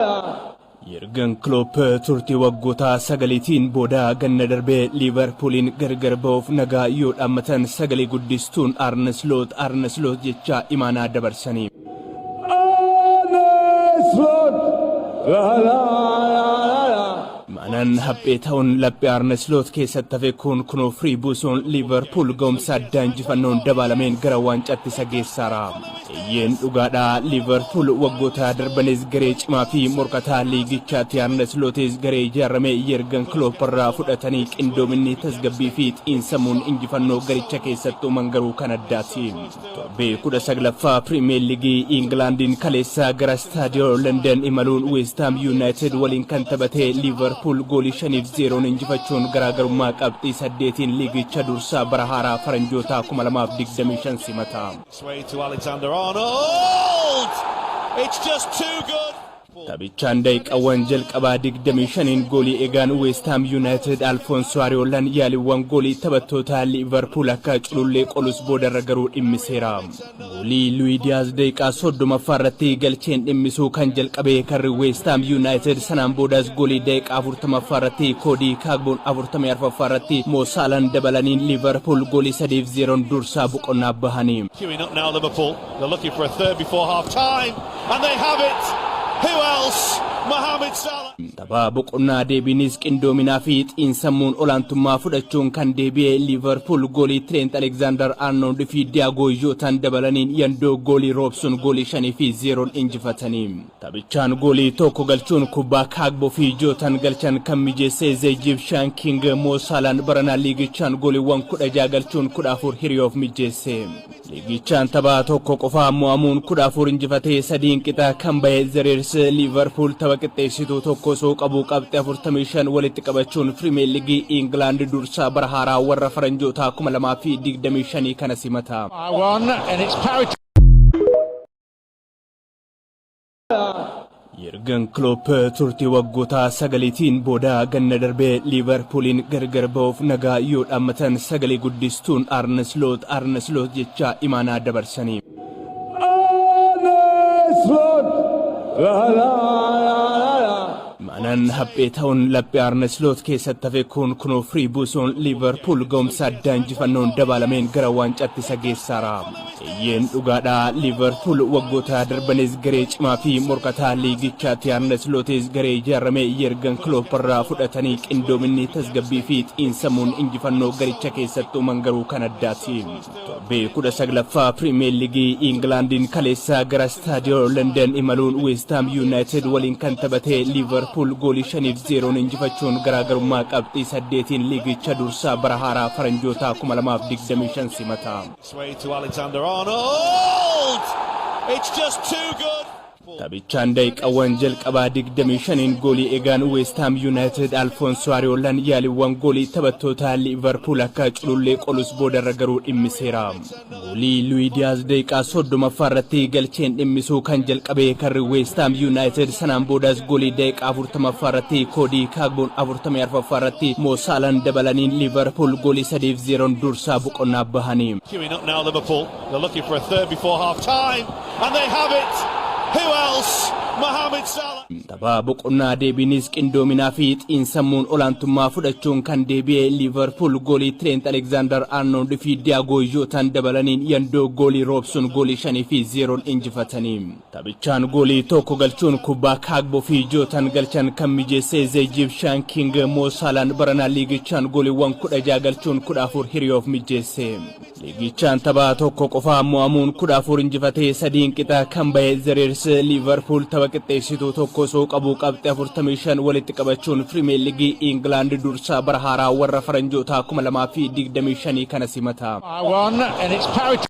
Yurgen Klopp turtii waggoota sagaliitiin booda ganna darbee Liivarpuuliin gargar ba'uuf nagaa yoo dhaammatan sagalee guddistuun Arne Slot, Arne Slot jechaa imaanaa dabarsanii. Arne Slot! La la la la la. Imaanaan haphee ta'uun laphee Arne Slot keessatti hafe kun kunoo firii buusuun Liivarpuul ga'umsa addaa injifannoon dabaalameen gara waancaatti isa geessaara. Eeyyeen dhugaadha, Liivarpuul waggoota darbanis garee cimaa fi morkataa liigichaatti. Arne Slotis garee ijaarame Yurgen Klopp irraa fudhatanii qindoominni, tasgabbii fi xiinsammuun injifannoo garicha keessatti uuman garuu kan addaati. Torbee 19ffaa Pirimeer Liigii Ingilaandiin kaleessa gara Istaadiyoo London imaluun West Ham United waliin kan taphate Liivarpuul goolii 5-0 injifachuun garaagarummaa qabxii 8n liigicha dursaa bara haaraa faranjoota 2025 simata. Sway to Alexander Arnold! It's just too good. Taphichaan daqiiqaawwan jalqabaa 25n goolii eegaan West Ham United Alfonso Areolaan yaaliiwwan goolii taphattoota Liivarpuul akka culullee qolus boodarra garuu dhimmiseera. Goolii Luis Diaz daqiiqaa 30ffaa irratti galcheen dhimmisuu kan jalqabe karri West Ham United sanaan boodas goolii daqiiqaa 40ffaa irratti Koodii Kaagboon, 44ffaa irratti Mo Saalaan dabalaniin Liivarpuul goolii 3-0 dursaa boqonnaa bahanii. Queuing up now, Liverpool. They're looking for a third before half time, and they have it. Who else? Mohamed Salah. Tapha boqonnaa deebiinis qindoominaa fi xiinsammuun olaantummaa fudhachuun kan deebi'e Liivarpuul goolii Trent Alexander Arnold fi Diogo Jotaan dabalaniin yandoo goolii roobsuun goolii 5-0 injifatanii. Taphichaan goolii tokko galchuun kubbaa Kaagboo fi Jotaan galchan kan mijeesse The Egyptian King Mo Salaan baranaa liigichaan gooliiwwan 16 galchuun 14 hiriyoof mijeesse. Liigichaan tapha tokko qofaa mo'amuun 14 injifatee sadiin qixa kan bahe The Reds, Liivarpuul tapha qixxeessituu tokko osoo qabu qabxii 45 walitti qabachuun Pirimeer Liigii Ingilaand dursaa bara haaraa warra faranjootaa 2025 kana simata. One and it's parity. Yurgen Klopp turtii waggoota sagaliitiin booda ganna darbee Liivarpuuliin gargar ba'uuf nagaa yoo dhaammatan sagalee guddistuun Arne Slot, Arne Slot jechaa imaanaa dabarsanii. Arne Slot! La la la la la. Imaanaan haphee ta'uun laphee Arne Slot keessatti hafe kun kunoo firii buusuun Liivarpuul ga'umsa addaa injifannoon dabaalameen gara waancaatti isa geessaara. Eeyyeen dhugaadha, Liivarpuul waggoota darbanis garee cimaa fi morkataa liigichaatti. Arne Slotis garee ijaarame Yurgen Klopp irraa fudhatanii qindoominni, tasgabbii fi xiinsammuun injifannoo garicha keessatti uuman garuu kan addaati. Torbee 19ffaa Pirimeer Liigii Ingilaandiin kaleessa gara Istaadiyoo London imaluun West Ham United waliin kan taphate Liivarpuul goolii 5-0 injifachuun garaagarummaa qabxii 8n liigicha dursaa bara haaraa faranjoota 2025 simata. Sway to Alexander Arnold! It's just too good. Taphichaan daqiiqaawwan jalqabaa 25n goolii eegaan West Ham United Alfonso Areolaan yaaliiwwan goolii taphattoota Liivarpuul akka culullee qolus boodarra garuu dhimmiseera. Goolii Luis Diaz daqiiqaa 30ffaa irratti galcheen dhimmisuu kan jalqabe karri West Ham United sanaan boodas goolii daqiiqaa 40ffaa irratti Koodii Kaagboon, 44ffaa irratti Mo Saalaan dabalaniin Liivarpuul goolii 3-0 dursaa boqonnaa bahanii. Queuing up now, Liverpool. They're looking for a third before half time, and they have it. Who else? Mohamed Salah. Tapha boqonnaa deebiinis qindoominaa fi xiinsammuun olaantummaa fudhachuun kan deebi'e Liivarpuul goolii Trent Alexander Arnold fi Diogo Jotaan dabalaniin yandoo goolii roobsuun goolii 5-0 injifatanii. Taphichaan goolii tokko galchuun kubbaa Kaagboo fi Jotaan galchan kan mijeesse The Egyptian King Mo Salaan baranaa liigichaan gooliiwwan 16 galchuun 14 hiriyoof mijeesse. Liigichaan tapha tokko qofaa mo'amuun 14 injifatee sadiin qixa kan bahe The Reds, Liivarpuul tapha qixxeessituu tokko osoo qabu qabxii 45 walitti qabachuun Pirimeer Liigii Ingilaand dursaa bara haaraa warra faranjootaa 2025 kana simata. One and it's parity.